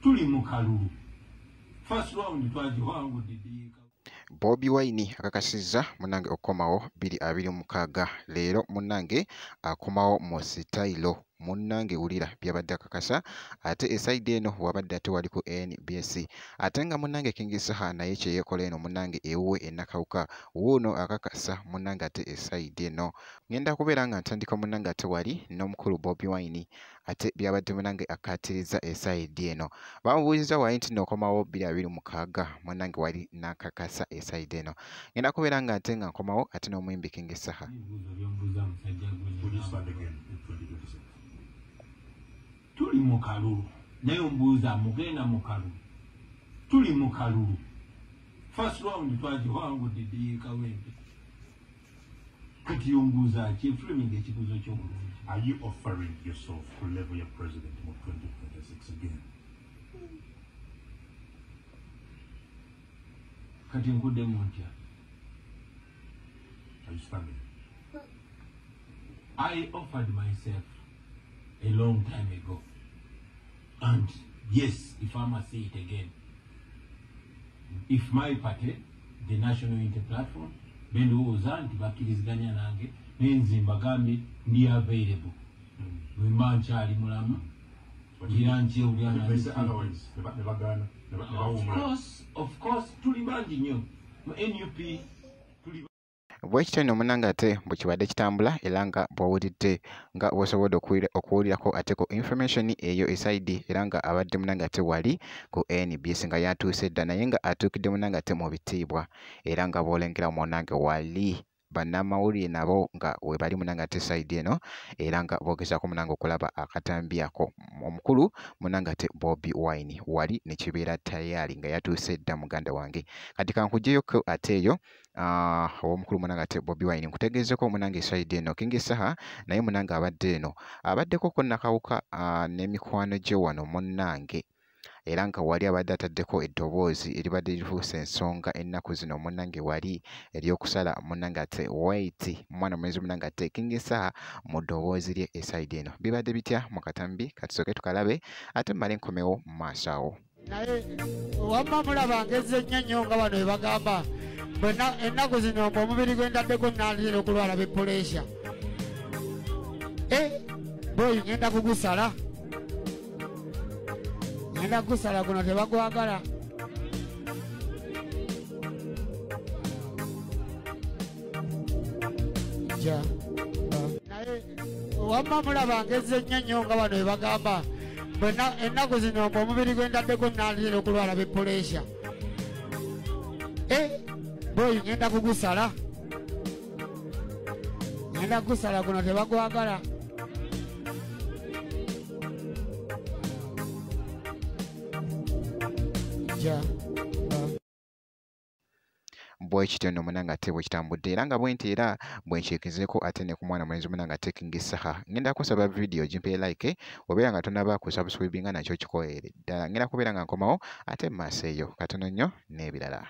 Tuli mu kalulu. First round twagiwangudde. Bobi Wine akakasizza munnange okukomawo 2026 leero munnange akomawo mu sitayiro munnange wulira byabadde akakasa ate esayidi eno wabadde ate wali ku NBS ate nga munnange King Saha naye kye yeekola eno munnange ewuwe e Nakawuka wuuno akakasa munnange ate esayidi eno ngenda kubeera nga ntandika munnange ate wali n'omukulu Bobi Wine ate byabadde munnange akkaatiriza esayidi eno bamubuuzizza wali nti n'okomawo 2026 munnange wali n'akakasa esayidi eno ngenda kubeera nga ate nga nkomawo ate n'omuyimbi King Saha. Tuli mu kalulu naye ombuuza mugenda mu kalulu. Tuli mu kalulu. First round twagiwangudde e Kawempe. Kati ombuuza ki framing ekibuuzo ky'obulungi. Are you offering yourself to level your president mu 2026 again? Kati nkuddemu ntya? Are you standing? I offered myself a long time ago. And yes, if I must say it again, if my party, the National Unity Platform, bendowooza nti bakkiriziganya nange nenze mbagambye ndi available. Bwe mba nkyali mulamu era nkyewulira. Of course tuli bangi nnyo mu NUP tuli bwe kityo nno munnange ate bwe kibadde kitambula era nga bw'owulidde nga bw'osobodde okuwulirako ate ku information eyo esayidi era nga abadde munnange ate wali ku NBS nga yatuuse dda naye nga atuukidde munnange ate mu bitiibwa era nga bw'olengera munnange wali bannamawulire nabo nga we bali munnange ate sayidi eno era nga boogezaako munnange okulaba akatambi ako omukulu munnange ate Bobi Wine wali ne kibeera tayari nga yatuuse dda muganda wange. Kati kankugyeyoko ate eyo ow'omukulu munnange ate Bobi Wine nkutegeezeko munnange sayidi eno King Saha naye munnange abadde eno abaddeko ko Nakawuka n'emikwano gye wano munnange era nga wali abadde ataddeko eddoboozi eribadde lifuuse ensonga ennaku zino munnange wali ery'okusala munnange ate White mwana mulenzi munnange ate King Saha mu ddoboozi lye esayidi eno. Bibadde bitya mu katambi? Katusooke tukalabe ate mmale nkomewo mu maaso awo. Naye wamma mulaba ngezze nnyo nnyo nga bano ebagamba ennaku zino mbu omubiri gwe ndaddeko nnaatera okulwala be puresha. Boyi ngenda kugusala. Ngenda kugusala guno tebagwagala. Ja. Naye wamma mulaba ngezze nnyo nnyo nga bano ebagamba ennaku zino mbu omubiri gwe ndaddeko nnaatera okulwala be puresha. Boyi ngenda kugusala. Ngenda kugusala guno tebagwagala. Bwe kityo nno munnange ate bwe kitambudde era nga bwe nti era bwe nkyekezeeko ate ne ku mwana mulenzi munnange ate King Saha. Ngenda kusaba vidiyo gimpe like obeera nga tonnaba kusubscribinga nakyo kikolerere ddala. Ngenda kubeera nga nkomawo ate mu maaso eyo katono nnyo n'ebirala.